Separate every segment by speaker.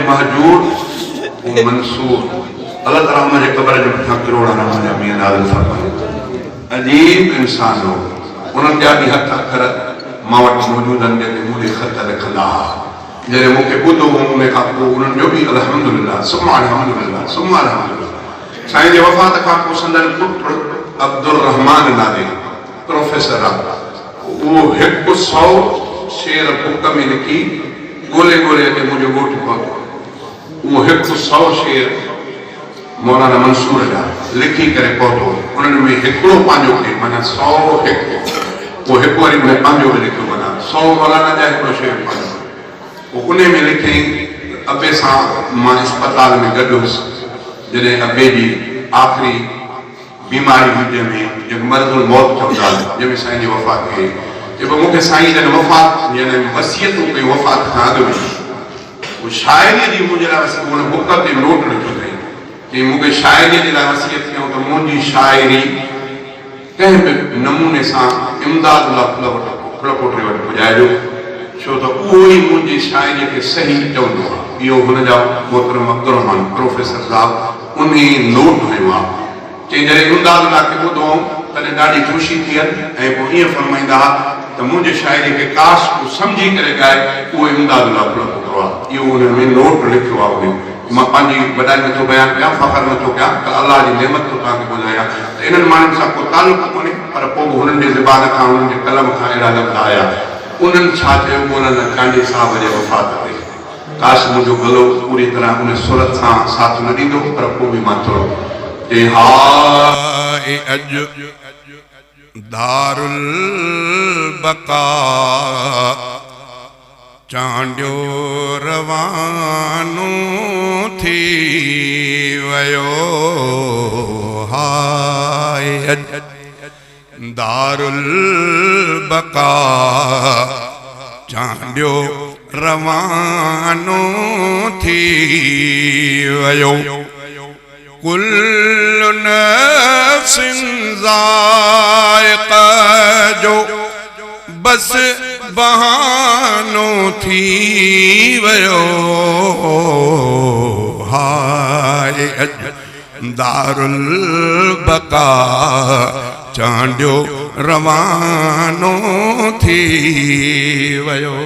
Speaker 1: مهجور پوء منصور. الله تعاليٰ ان جي قبر جي مٿان ڪروڙها رحم جا مينهن نازل فرمائي. عجيب انسان هو. انهن جا به هٿ اکر مان وٽ موجود آهن جيڪي مون ڏي خط لکندا ها. جڏهن مون کي ٻڌو هو ان کان پوء انهن جو به الحمدلله ثم الحمدلله ثم الحمدلله. سائين جي وفات کان پوء سندن پٽ عبدالرحمان نالي پروفيسر آ اهو هڪ سئو شعر بڪ ۾ لکي ڳولي ڳولي اچي منهنجو ڳوٺ پهتو. اهو هڪ سئو شعر مولانا منصور جا لکي ڪري پهتو. انهن ۾ هڪڙو پنهنجو ڪي معنيٰ 101 اهو هڪ وري انهي پنهنجو به لکيو معنيٰ سئو مولانا جا هڪڙو شعر پنهنجو. پوء انهي ۾ لکيائين ته ابي سان مان اسپتال ۾ گڏ هيس جڏهن ابي جي آخري بيماري هئي جنهن ۾ جنهن کي مرض الموت چوندا آهن جنهن ۾ سائين جي وفات ٿي وئي چئي پيو مون کي سائين جن وفات يعني وصيتون ڪيون وفات کان اڳ ۾ پوء شاعريء جي منهنجي لاء وصيت هن بڪ تي نوٽ لکيو اٿائين چيائين مون کي شاعريء جي لاء وصيت ڪيائون ته منهنجي شاعري ڪنهن به نموني سان امداد الله ڦلپوٽري وٽ پڄائجو ڇو ته اهو ئي منهنجي شاعريء کي صحيح چوندو آهي. اهو هن جا محترم عبدالرحمان پروفيسر صاحب انهي نوٽ هنيو آهي. چيائين جڏهن امداد الله کي ٻڌو هئم تڏهن ڏاڍي خوشي ٿي هئم ۽ پوء ائين فرمائيندا ها ته منهنجي شاعريء کي ڪاش ڪو سمجهي ڪري ڳائي اهو امداد الله ڦلپوٽرو آهي. اهو انهن ۾ نوٽ لکيو آهي انهي. مان پنهنجي وڏائي نٿو بيان ڪيان، فخر نٿو ڪيان، پر الله جي نعمت ٿو توهان کي ٻڌايان ته انهن ماڻهن سان ڪو تعلق ڪونهي، پر پوء به هنن جي زبان کان، هنن جي قلم کان اهڙا لفظ آيا. انهن ڇا چيو مولانا چانڊيي صاحب جي وفات تي؟ ڪاش منهنجو گلو پوريء طرح ان سرت سان ساٿ نه ڏيندو، پر پوء به مان ٿورو چئي ها.
Speaker 2: اڄ دارالبقا چانڊيو روانو ٿي ويو هاء اڄ دارالبقا چانڊيو روانو ٿي ويو. ڪل نفس ذائقه جو بس بهانو ٿي ويو هاء اڄ دارالبقا چانڊيو روانو ٿي ويو.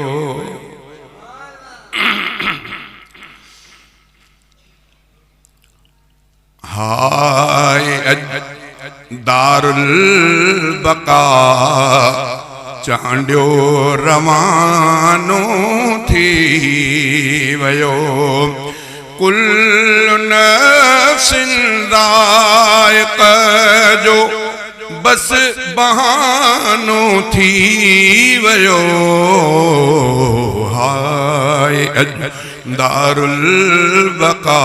Speaker 2: هاء اڄ دارالبقا چانڊيو روانو ٿي ويو ڪل نفس ذائقه جو بس بهانو ٿي ويو هاء اڄ دارالبقا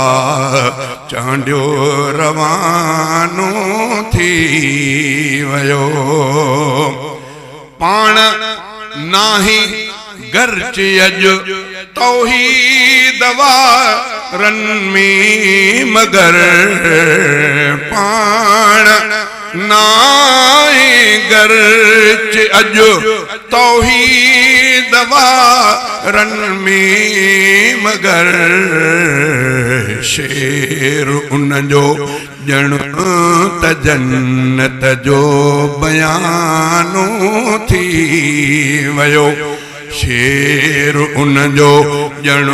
Speaker 2: چانڊيو روانو ٿي ويو. پاڻ ناهي گرچ اڄ توحيد وارن ۾ مگر پاڻ ناهي گرچ اڄ توحيد وارن ۾ مگر شعر ان جو ڄڻ ته جنت جو بيان ٿي ويو. شعر ان جو ڄڻ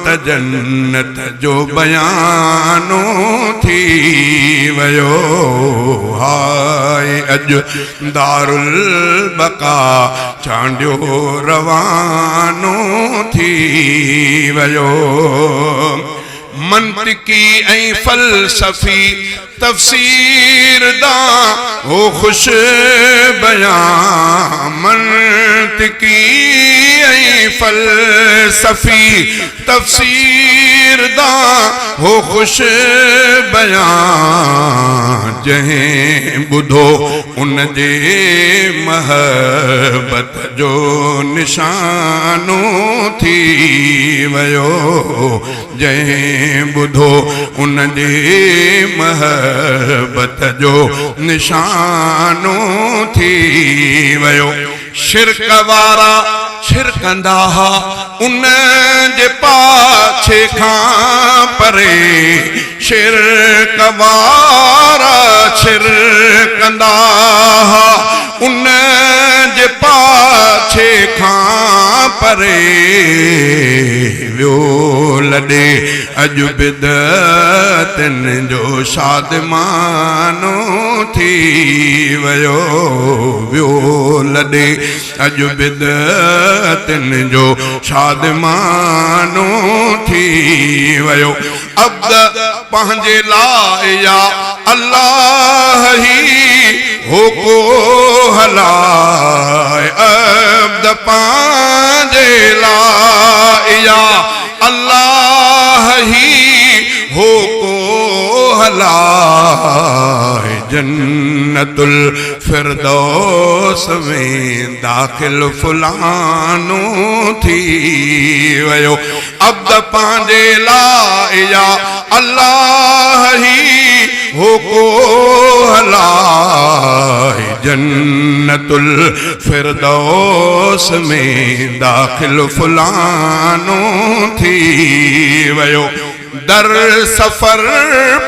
Speaker 2: ته جنت جو بيان ٿي ويو. هاء اڄ دارالبقا چانڊيو روانو ٿي ويو. منطقي ۽ فلسفي تفسير دان هو خوش بيان منطقي ۽ فلسفي تفسير دان هو خوش بيان جنهن ٻڌو ان جي محبت جو نشانو ٿي ويو. جنهن ٻڌو ان جي محبت جو نشانو ٿي ويو. شرڪ وارا ڇرڪندا ها ان جي پاڇي کان پري، شرڪ وارا ڇرڪندا ها ان جي پاڇي کان پري، ويو لڏي اڄ بدعتن جو شادمانو ٿي ويو، ويو لڏي اڄ بدعتن جو شادمانو ٿي ويو. عبد پنهنجي لاء يا الله هي هوڪو هلاء، عبد پنهنجي لاء يا الله هي هوڪو هلاء، جنت الفردوس ۾ داخل فلانو ٿي ويو. عبد پنهنجي لاء يا الله هي هوڪو هلاء، جنت الفردوس ۾ داخل فلانو ٿي ويو. در سفر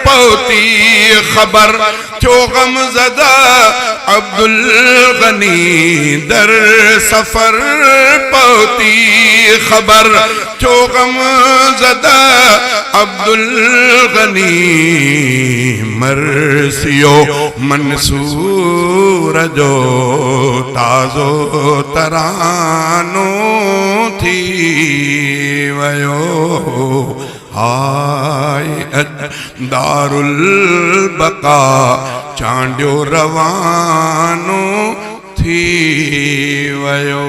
Speaker 2: پهتي خبر ٿيو غمزده عبدالغني، در سفر پهتي خبر ٿيو غمزده عبدالغني، مرثيو منصور جو تازو ترانو ٿي ويو. هاء اڄ دارالبقا چانڊيو روانو ٿي ويو.